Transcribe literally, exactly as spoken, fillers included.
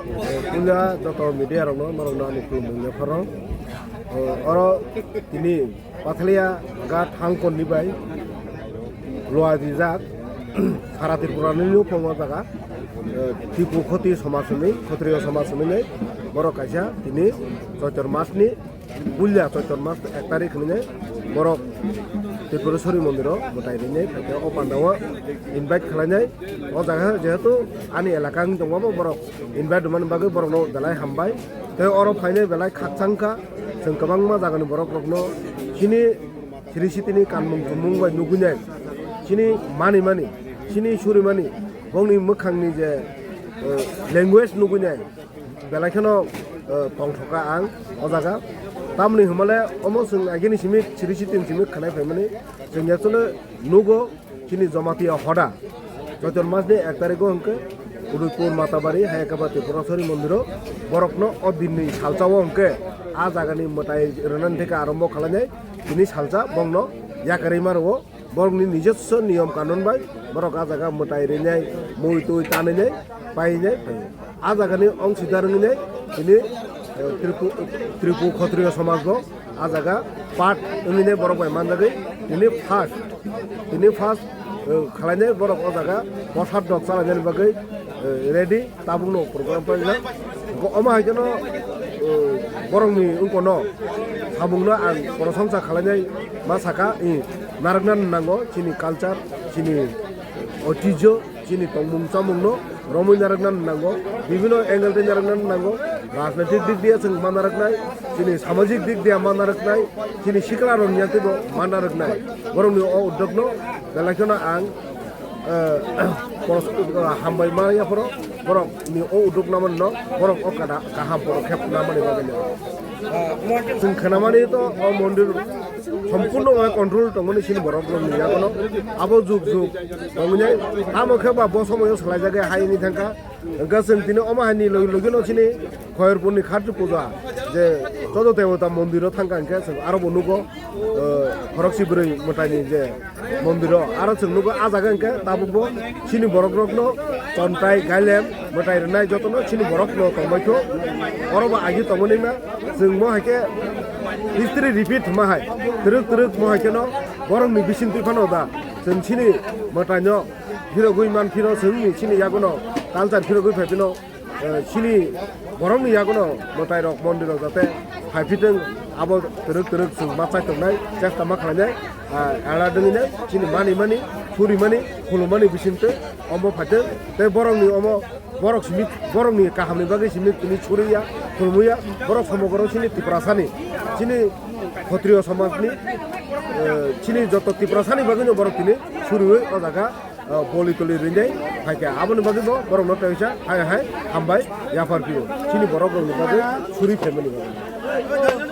Puila joto media rokno norokno ani khulumung yapharo. Oro tini Pathalia ga thangkon ni bai lua dijak sara Tripura ni nukhung o jaga Tipu khoti somaj hwnwi, khotriyo somaj hwnwi borok kaisa tini Choitor mas ni Puila Choitor mas ek tarik hwnwi borok Tripureshwari mondiro mwtai rwinai phaikha o pandao invite khwlainai. O jaga jehetu ani elaka wng tongma bo borok invite rwmani bagwi borokno belai hambai. Tei oro phainai belai khakchangkha, chwng kwbangma jagani borok rokno chini siri sitini kanmung chumung bai nugwinai, chini manimani, chini surimani, bongni mwkhangni je language nugwinai. Belai kheno tongthoka ang o jaga. Tamni hwnmale omo chwng agini simi siri sitin simi khwnai phaimani chwng actually nugo chini Jamatia hoda Choitor masni ek tarigo hwnkhe Udaipur Matabari hai khe ba Tripureshwari mondiro borokno o dinni salsao hwnkhe a jagani mwtai rwnani theke arombo khwlainai tini salsa bongno yakarwi ma rwo. Borokni nijoswo niyom kanun bai borok a jaga mwtai rinai, mui twi tanwi nai, painai phaio. A jagani ongsida rwngwi nai tini Tripu Tripu Khotriyo somaj bo a jaga part wngwi nai borok bai manjagwi tini first tini first khwlainai borok o jaga bwsat rok chalainani bagwi ready. Tabukno program paijak. Omo hai kheno borokni wngkono samungno ang proshongsa khlainai ma saka, narwkna nango chini culture, chini oitijyo, chini tongmung chamungno romwi narwkna nango, bibino angle tei narwkna nango, rajnaitik dik diya chwng ma narwknai, chini samajik dik diya ma narwknai, chini sikla rokni yatwibo ma narwknai. Borokni o uddokno belai kheno ang hambai ma yaphoro borok ni o uduk namani no borok o kada kaham borok khep namani bagwi no. Chwng khnamani to o mondir sompurno control tongmani sini borok rok ni yagono abo juk juk tongmani amo khe ba bo somoyo salai jagwi hai ni thangkha. Hwnkhe chwng tini omo hai ni logi logi no chini Khoyerpurni Khatri puja je Chodo Debota mondiro thangkha hwnkhe chwng aro bo nugo, khoroksa bwrwi mwtaini je mondiro aro chwng nugo ah jaga hwnkhe tabukbo chini borok rokno chontai gailem mwtai rwnai jotono chini borok no tongbaikho oro bo agi tongmani ma chwng mo hai khe history repeat ma hai twrwk twrwk mo hai kheno borokni bisingtwi phano da chwng chini mwtaino phirogwi man phino chwngni chini yagono culture phirogwi phai phino chini borokni yagono mwtairok mondirok jate phai phitwng abo twrwk twrwk chwng ma chai tongnai chesta ma khlainai. Ala dwngwinai chini mani mani suri mani khulumani bisingtwi omo phaitwng tei borokni omo borok simi borokni kahamni bagwi simi tini suriya khulumuya borok somogoro chini Tiprasani chini Khotriyo somajni chini joto Tiprasani bagwino borok tini suriwi o jaga boli toli rinai phaikha aboni bagwi bo borok no teisa hai hai hambai yaphar pio chini borok rokni bagwi suri family bagwi.